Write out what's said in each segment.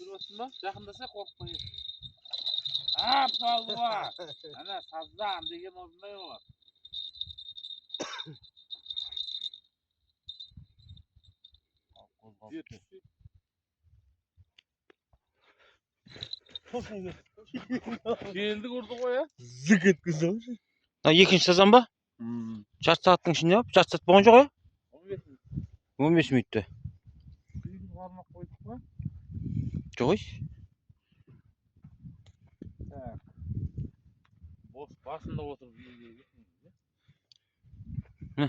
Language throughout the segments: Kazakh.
Көріп отырсың ба? Жақындаса қорықпай. А, палуа! Ана сазан деген осындай болады. Келді, көрді ғой, ә? Зік еткізді ғой. Мына екінші сазан ба? Жарты сағаттың ішінде ба? Жарты сағат болған жоқ, иә? 15. 15 минутта. Сегіз қармақ қойдық па? Жоқ, ой. Так. Бос басында отырып жеу керек еді негізі. Міне.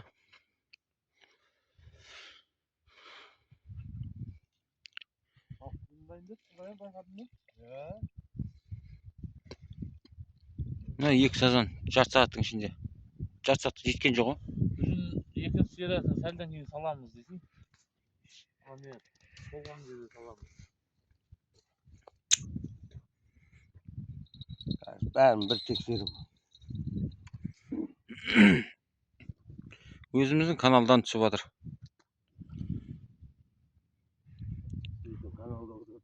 Балық деп, байқадың ба? Иә. Мына екі сазан жарты сағаттың ішінде. Жарты сағатқа жеткен жоқ, ғой. Бүгін екінші сериясын сәлден кейін саламыз дейсің. Ана не, болған кезде саламыз. Бәрін бір тексеріп. Өзіміздің каналдан түсіп жатыр. Каналда отырып.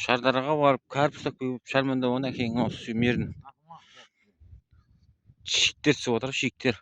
Шардараға барып, кәріп ұстап келіп, шарманда оны әкең осы мерін. Ақымақ. Шиктер түсіп жатыр, шиктер.